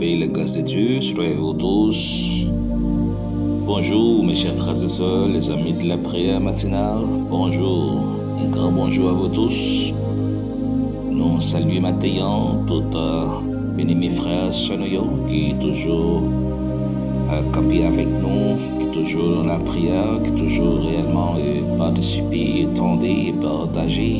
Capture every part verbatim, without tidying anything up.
Et la grâce de Dieu soit avec vous tous. Bonjour, mes chers frères et sœurs, les amis de la prière matinale. Bonjour, un grand bonjour à vous tous. Nou salye maten an tout, euh, byeneme frè sè nou yo ki toujou, euh, kanpe avèk nou, ki toujou nan lapriyè, ki toujou reyèlman, euh, patisipe, tande e pataje.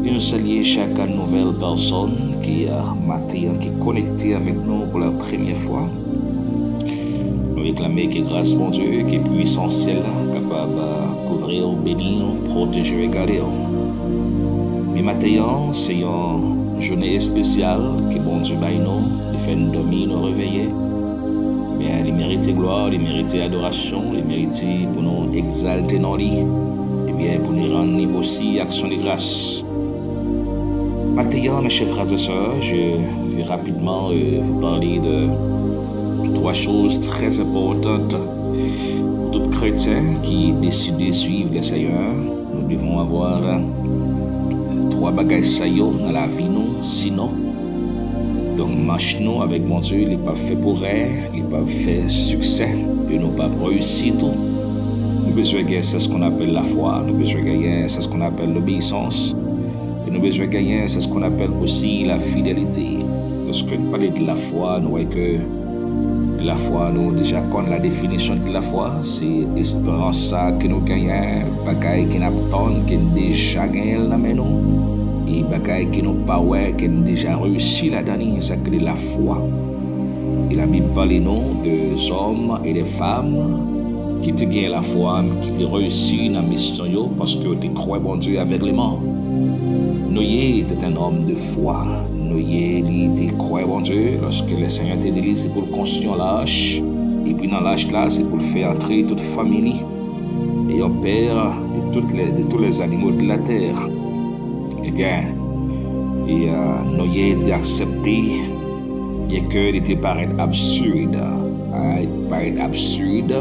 E nou salye chak nouvèl pèsòn ki, euh, maten an, ki konekte avèk nou pou la premyè fwa. Nou reklame ke gras Bondye, ke pwisans syèl la kapab, euh, kouvri w, beni w, pwoteje w e gade w. Men maten an, se yon jounen espesyal ke Bondye bay nou, li fè n dòmi, nou reveye. Men li merite glwa, li merite adorasyon, li merite pou nou egzalte non li, ebyen, pou nou rann li osi aksyon de gras. Maten an, mes chers frères et sœurs, je vais rapidement, euh, vous parler de trois choses très importantes pour tout chrétien qui décide de suivre le Seigneur. Nous devons avoir, euh, twa bagay sa yo nan lavi nou, sinon, donk, mach nou avèk Bondye, li p ap fè pwogrè, li p ap fè siksè, e nou p ap reyisi tou. Nou bezwen gen, c'est ce qu'on appelle la foi, nou bezwen genyen, c'est ce qu'on appelle l'obéissance, e nou bezwen genyen, c'est ce qu'on appelle aussi la fidélité. Lòske n pale de lafwa, nou wè ke lafwa, nou deja konn la definisyon de lafwa, se esperans sa ke nou genyen, bagay ke n ap tann, ke n deja genyen l nan men nou, e bagay ke nou pa wè, ke n deja reyisi ladan li, sa k rele lafwa. E Labib pale nou de zòm e de fanm ki te gen lafwa, ki te reyisi nan misyon yo, paske yo te kwè Bondye avègleman. Noye était un homme de foi. Noye, li te kwè Bondye, lòske le Seigneur te di li, se pou l konstwi yon lach, epi nan lach la, se pou l fè antre tout fanmi li, et un père de toutes les, de tous les animaux de la terre. Ebyen, e, euh, Noye te aksepte, byenke li te parèt absid. Ah, li parèt absid,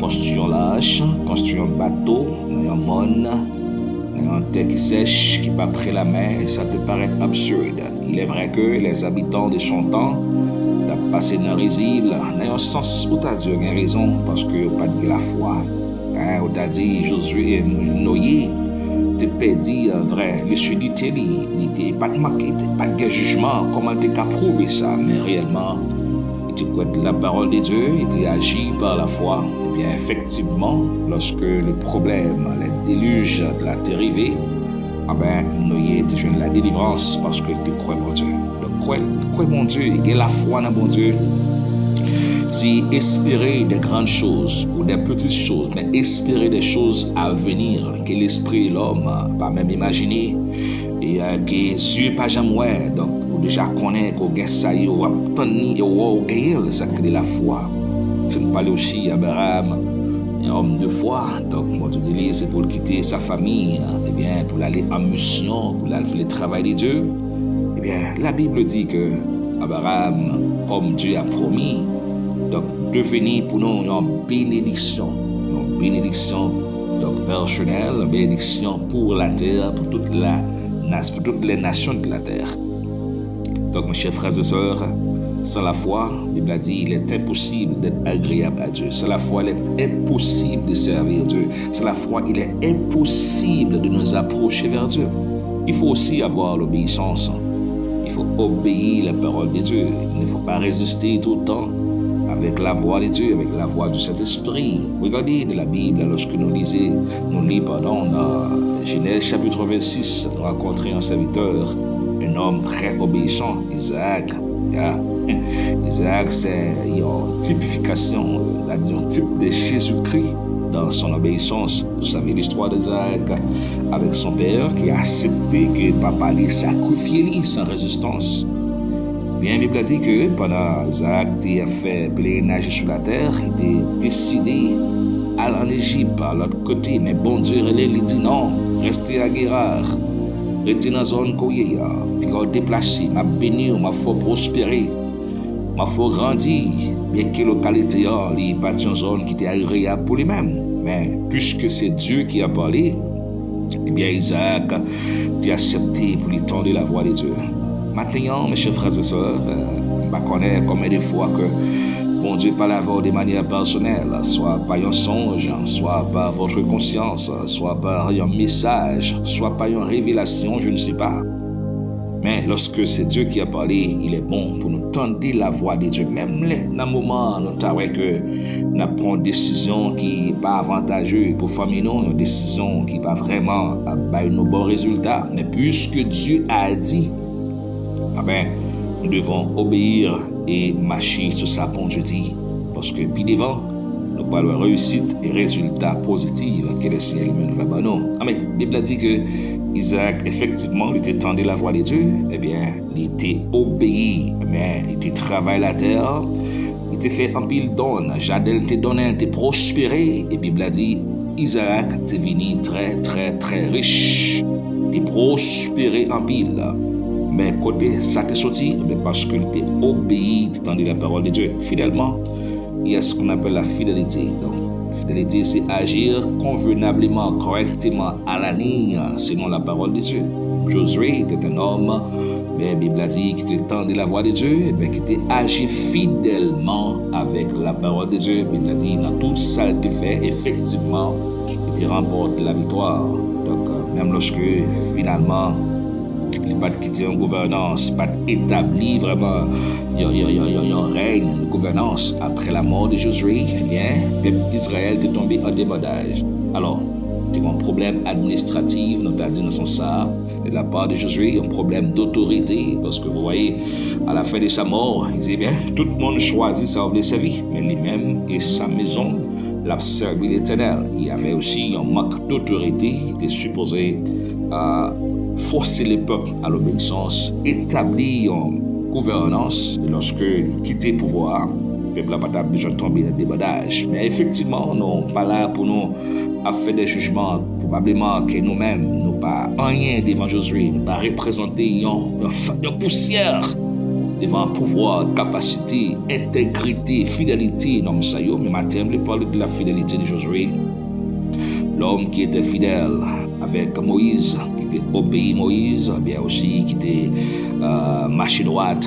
konstwi yon lach, konstwi yon bato nan yon mòn, nan yon tè ki sèch, ki pa pre lamè, sa te parèt absid. Il est vrai que les habitants de son temps t ap pase nan rizib, nan yon sans, ou ta di yo gen rezon, paske yo pa t gen lafwa. Hein, ou ta di Jozye, Noye te pèdi, euh, vrè lisidite li, li te pa t manke, te pa t gen jijman, kòman l te ka pwouve sa? Men reyèlman, li te kwè la parole de Dieu, li te aji par la foi. Ebyen, efektivman, lòske le problème, le déluge la te rive, anben, Noye te jwenn la délivrance paske l te kwè Bondye. Donk, kwè, kwè Bondye, gen lafwa nan Bondye, se espérer de grandes choses ou de petites choses, mais espérer des choses à venir que l'esprit et l'homme pa menm imajine, e, euh, ke zye pa janm wè. Donk, ou deja konnen ke w gen sa yo, w ap tann li, e w wè w genyen l, sa k rele lafwa. Se nou pale osi Abraham, un homme de foi. Donk, Bondye di li, se pou l kite sa fanmi, ebyen, pou l ale an misyon, pou l al fè le travail de Dieu. Ebyen, la Bible dit que Abraham, comme Dieu a promis, donk, deveni pou nou yon benediksyon, yon benediksyon, donk, pèsonèl, yon benediksyon pou latè, pou tout la, nas-, pour toutes les nations de la terre. Donc, mes chers frères et sœurs, sans la foi, Bible a dit, il est impossible d'être agréable à Dieu. Sans la foi, il est impossible de servir Dieu. Sans la foi, il est impossible de nous approcher vers Dieu. Il faut aussi avoir l'obéissance. Il faut obéir la parole de Dieu. Il ne faut pas résister tout le temps avec la voix de Dieu, avec la voix du Saint-Esprit. Regardez dans la Bible, lorsque nous lisons, nous lisons, pardon, dans Genèse chapitre vingt-six, nous rencontrons un serviteur, un homme très obéissant, Isaac. Ya. Isaac, c'est une typification, c'est-à-dire un type de Jésus-Christ dans son obéissance. Vous savez l'histoire d'Isaac avec son père qui a accepté que papa li sacrifie li sans résistance. Byen, Bib la di ke pandan Izaak te ap fè pelerinaj sou latè, li te deside al ann Ejip, lòt kote, men Bondye rele li, di, non, reste à Guérard, rete nan zòn ke w ye a, piga w deplase, m ap beni w, m ap fè w pwospere, m ap fè w grandi, byenke lokalite an, li pa t yon zòn ki te agreyab pou li menm. Men, piske se Dye ki a pale, ebyen, Izaak te aksepte pou li tande lavwa de Dye. Maten an, mes chers frères et sœurs, euh, m pa konnen konbyen de fwa ke Bondye pale avè w de manyè pèsonèl, swa pa yon sonj, swa pa vòtre konsyans, swa pa yon mesaj, swa pa yon revelasyon, je ne sais pas. Men lòske se Dye ki ap pale, il est bon pou nou tande lavwa de Dye. Menm lè nan moman nou ta wè ke n ap pran yon desizyon ki pa avantaje pou fanmi nou, yon desizyon ki pa vrèman ap bay nou bon rezilta, men puiske Dye a di, amen, nous devons obéir e mache sou sa Bondye di. Paske pi devan, nou pral wè reyisit e rezilta pozitif ke Lesenyè li menm va ban nou. Amen. Bib la di ke Izarak, efektivman, li te tande lavwa de Dye, ebyen, li te obeyi, men li te travay latè, li te fè anpil don, jaden li te donnen, te pwospere, e Bib la di, Izarak te vini trè, trè, trè rich, te pwospere anpil. Men kote sa te soti? Men paske li te obeyi, li te tande la parole de Dieu. Fidèlman, il y a ce qu'on appelle la fidélité. Donc, fidélité, c'est agir convenablement, correctement, à la ligne, selon la parole de Dieu. Josué était un homme, men Bib la di, ki te tande la voix de Dieu, men ki te aji fidèlman avèk la parole de Dieu. Bib la di, nan tout sa l te fè, efektivman, li te ranpòte la viktwa. Donk, menm lòske finalman li pa t kite yon gouvènans, pa t etabli vrèman yon, yon, yon, yon, yon rèy, yon gouvènans apre lamò de Josué, ebyen, pèp Izrayèl te tonbe an debandaj. Alò, te gen yon pwoblèm administratif, nou ta di nan sans sa, de la part de Josué, yon pwoblèm dotorite, paske, vous voyez, à la fin de sa mort, il dit, bien, tout moun chwazi sa yo vle sèvi, men li menm e sa mezon l ap sèvi Letènèl. Il y avait aussi yon mank dotorite, li te sipoze, euh, forcer le peuple à l'obéissance, etabli yon gouvènans, e lòske li kite pouvwa a, pèp la pa t ap bezwen tonbe nan debandaj. Men efektivman, nou pa la pou nou ap fè de jijman, pwobableman ke nou menm, nou pa anyen devan Josué, nou pa reprezante yon, yon, f- yon pousyè devan pouvwa, kapasite, entegrite, fidelite nonm sa yo. Men maten, m vle pale de la fidélité de Josué, l'homme qui était fidèle avec Moïse, ki te obeyi Moyiz, byen osi ki te, euh, mache dwat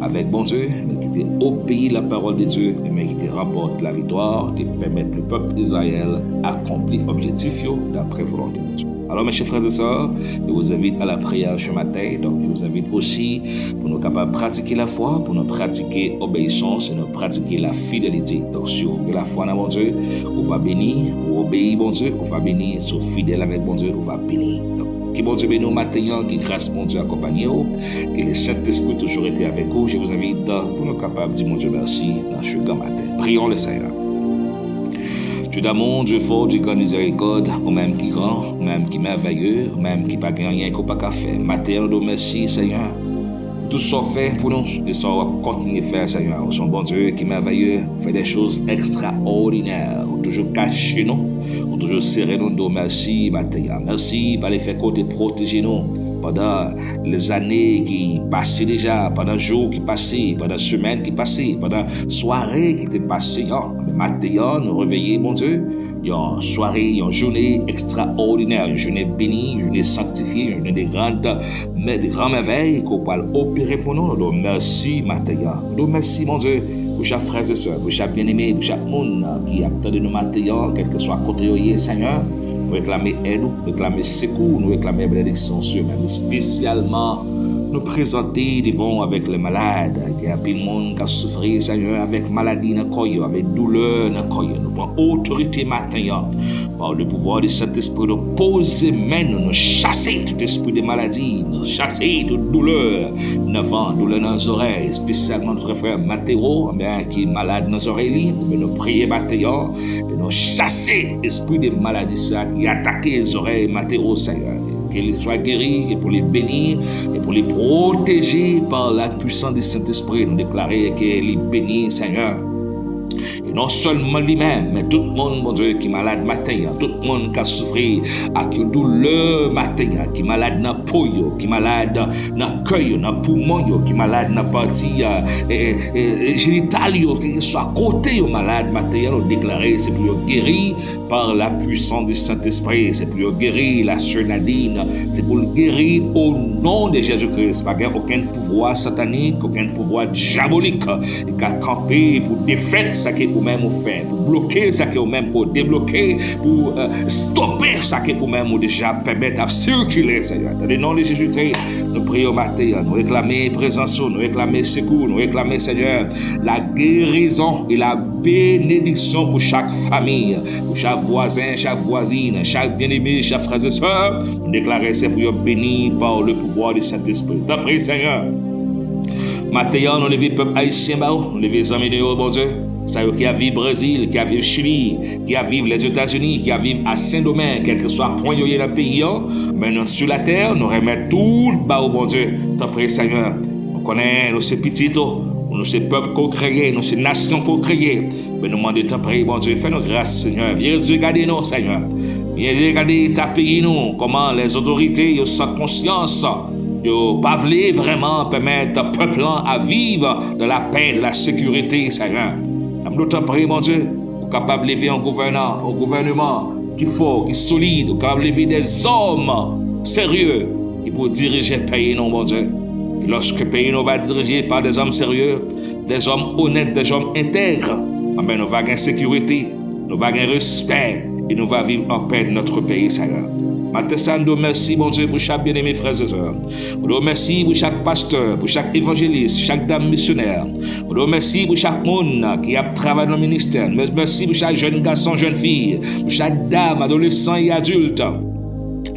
avèk Bondye, men ki te obeyi la parole de Dieu, men ki te ranpòte la viktwa, te pèmèt le peuple d'Israël akonpli objektif yo d'après volonté de Dieu. Alors, mes chers frères et sœurs, je vous invite à la prière ce matin. Donc, je vous invite aussi pou nou kapab pratike lafwa, pou nou pratike obeyisans, e nou pratike la fidélité. Donk, si w gen lafwa nan Bondye, ou va beni, ou obeyi Bondye, ou va beni, si w fidèl avèk Bondye, ou va beni. Donk, ke Bondye beni w maten an, ke gras Bondye akonpanye w, ke le Sentespri toujou rete avèk ou. Je vous invite pou nou kapab di Bondye mèsi nan ce grand matin. Prions le Seigneur. Dieu d'amour, Dieu fort, Dieu grand miséricorde, ou menm ki gran, ou menm ki mèvèye, ou menm ki pa gen anyen ke w pa ka fè. Maten an, nou di w mèsi, Senyè. Tout sa w fè pou nou, e sa w ap kontinye fè, Senyè. Ou se yon Bondye ki mèvèye, ou fè de choz ekstraòdinè, ou toujou kache nou, ou toujou sere nou, nou di w mèsi maten an. Mèsi pa le fè ke w te pwoteje nou pandan lezane ki pase deja, pandan jou ki pase, pandan semèn ki pase, pandan sware ki te pase an. Men maten an, nou reveye, Bondye, yon sware, yon jounen ekstraòdinè, yon jounen beni, yon jounen sanktifye, yon jounen de grand, men de gran mèvèy ke w pral opere pou nou. Nou di w mèsi maten an. Nou di w mèsi, Bondye, pou chak frè e sè, pou chak byeneme, pou chak moun ki ap tande nou maten an, kèlkeswa kote yo ye, Senyè. Nou reklame èd ou, nou reklame sekou, nou reklame benediksyon sou yo menm, espesyalman nou prezante devan w avèk le malad. Gen anpil moun k ap soufri, Senyè, avèk maladi nan kò yo, avèk doulè nan kò yo. Nou pran otorite maten an, par le pouvoir du Saint-Esprit, nou poze men nou, nou chase tout espri de maladi, nou chase tout doulè nan vant, doulè nan zòrèy, espesyalman nou frè Mateo, men ki malad nan zòrèy li, men nou priye maten an, e nou chase espri de maladi sa ki atake zòrèy Mateo, Senyè. Ke li swa geri, ke pou li beni, e pou li pwoteje par la puissance du Saint-Esprit. Nou deklare ke li beni, Senyè. E Non sèlman li menm, men tout moun, Bondye, ki malad maten an, tout moun k ap soufri ak yon doulè maten an, ki malad nan po yo, ki malad nan kè yo, nan poumon yo, ki malad nan pati e, e, e, jenital yo, kèlkeswa kote yo malad maten an, nou deklare se pou yo geri par la puissance du Saint-Esprit, se pou yo geri la sè Nadine, se pou l geri o non de Jezi Kris. Pa gen okenn pouvwa satanik, okenn pouvwa dyabolik ki ka kanpe pou defèt sa ke ou menm ou fè, pou bloke sa ke ou menm ou debloke, pou e, stope sa ke ou menm ou deja pèmèt ap sikile, Senyè. Nan le non de Jezi Kri, nou priye maten an, nou reklame prezans ou, nou reklame sekou, nou reklame, Senyè, la guérison et la bénédiction pour chaque famille, pour chaque voisin, chaque voisine, chaque bien-aimé, chaque frères et sœurs. Nou deklare se pou yo beni par le pouvoir du Saint-Esprit. Tanpri, Senyè. Maten an, nou leve pèp ayisyen ba ou, nou leve zanmi nou yo, Bondye. Sa yo ki ap viv Brezil, ki ap viv Chili, ki ap viv Lèzetazini, ki ap viv a Sendomeng, kèlkeswa pwen yo ye nan peyi an, men nou sou latè, nou remèt tout ba ou, Bondye. Tanpri, Senyè, nou konnen nou se pitit ou, nou se pèp ke w kreye, nou se nasyon ke w kreye. Men nou mande, tanpri, Bondye, fè nou gras, Senyè. Vye zye gade nou, Senyè. Vye zye gade eta peyi nou, kòman lèzotorite yo san konsyans, yo pa vle vrèman pèmèt pèp lan a viv dans la paix, dans la sécurité, Senyè. N ap nou tanpri, Bondye, ou kapab leve yon gouvènan, yon gouvèneman ki fò, ki solid, ou kapab leve dèzòm serye ki pou dirije peyi nou, Bondye. E lòske peyi nou va dirije pa dèzòm serye, dèzòm onèt, dèzòm entèg, anben nou va gen sekirite, nou va gen respè, e nou va viv an pè nan notre peyi, Senyè. Maten sa, nou di w mèsi, Bondye, pou chak byeneme frè e sè. Nou di w mèsi pou chak pastè, pou chak evanjelis, chak dam misyonè. Nou di w mèsi pou chak moun ki ap travay nan ministè. Mè-, mèsi pou chak jèn gason, jèn fi, pou chak dam, adolesan e adilt.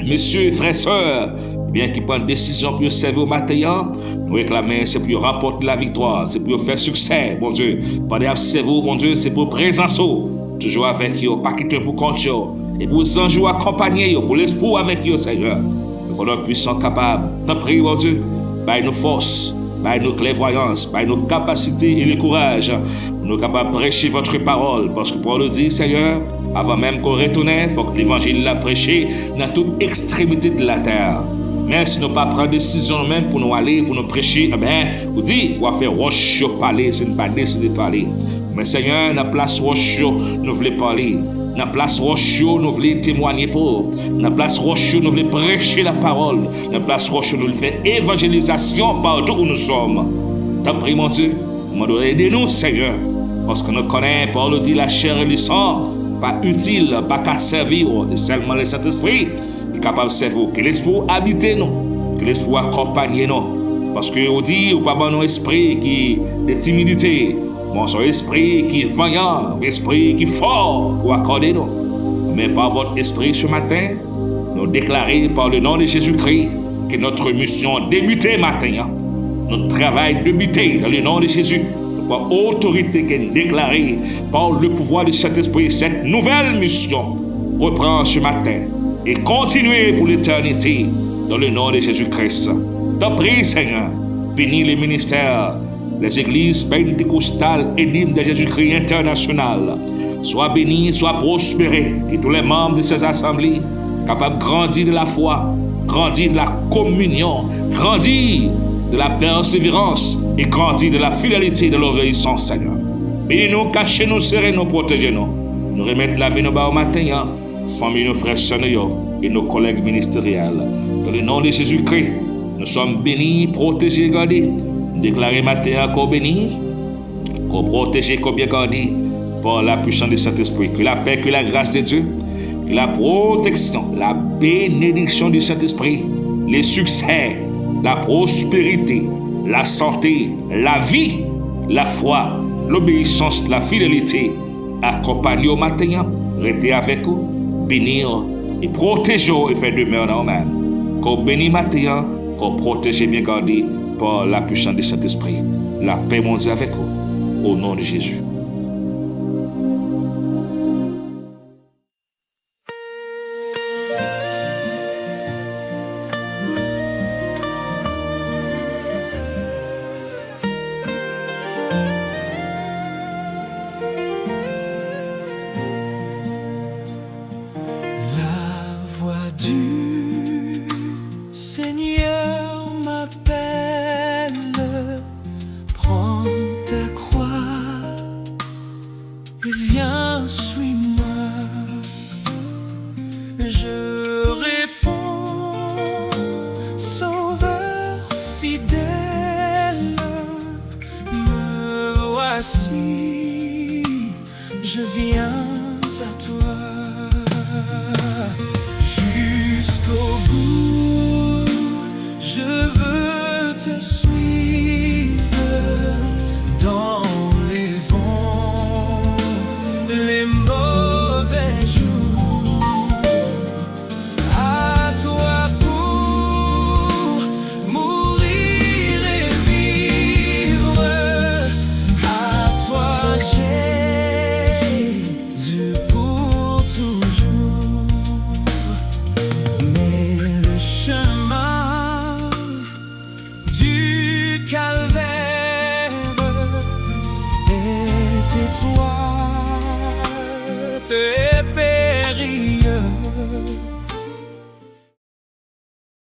Mesye, frè, sè, ebyen, ki pran desizyon pou yo sèvi w maten an, nou reklame, se pou yo ranpòte laviktwa, se pou yo fè siksè, Bondye. Pandan y ap sèvi w, Bondye, se pou prezans ou toujou avèk yo, pa kite yo pou kont yo. E pou zanj ou akonpanye yo, pou lespri w avèk yo, Senyè. Nou konnen w pwisan, w kapab. Tanpri, Bondye, bay nou fòs, bay nou klèvwayans, bay nou kapasite e le kouraj pou nou kapab preche votre parole. Paske pawòl ou di, Senyè, avan menm ke w retounen, fòk levanjil la preche nan tout ekstremite de la tè. Men si nou pa pran desizyon nou menm pou nou ale, pou nou preche, enben, ou di, w a fè wòch yo pale si n pa deside pale. Men Senyè, nan plas wòch yo, nou vle pale. Nan plas wòch yo, nou vle temwanye pou ou. Nan plas wòch yo, nou vle preche lapawòl. Nan plas wòch yo, nou vle fè evanjelizasyon partou où nous sommes. Tanpri, Bondye, nou mande w ede nou, Senyè. Paske nou konnen, pawòl ou di, lachè e lesan pa itil, pa ka sèvi w, e sèlman Lesentespri ki kapab sèvi w. Ke lespri w abite nou, ke lespri w akonpanye nou. Paske ou di, ou pa ban nou espri ki de timidite, men se yon espri ki vanyan, yon espri ki fò, ke w akòde nou. Men par votre esprit ce matin, nou deklare par le nom de Jésus-Christ que notre mission débute maten an. Nou travay debite dans le nom de Jésus. Nou pran otorite ke n deklare par le pouvoir du Saint-Esprit, cette nouvelle mission reprend ce matin et continue pour l'éternité dans le nom de Jésus-Christ. Tanpri, Senyè, beni le ministè, les églises pentecôtales et de Jésus-Christ international. Soient bénis, soient prospérés, que tous les membres de ces assemblées capable grandir de la foi, grandir de la communion, grandir de la persévérance et grandir de la fidélité, de l'obéissance, Seigneur. Beni nou, kache nou, sere nou, pwoteje nou. Nou remèt lavi nou ba ou maten an, fanmi nou, frè, sè nou yo, e nou kòlèg ministeryèl. Dans le nom de Jésus-Christ, nous sommes bénis, protégés, gardés. Nou deklare maten an ke w beni, ke w pwoteje, ke w byen gade par la puissance du Saint-Esprit. Que la paix, que la grâce de Dieu, que la protection, la bénédiction du Saint-Esprit, le succès, la prospérité, la santé, la vie, la foi, l'obéissance, la fidélité, akonpanye w maten an, rete avèk ou, beni w, e pwoteje w e fè demè nan ou menm. Ke w beni maten an, ke w pwoteje, byen gade par la puissance du Saint-Esprit. Lapè Bondye avèk ou, au nom de Jésus. Du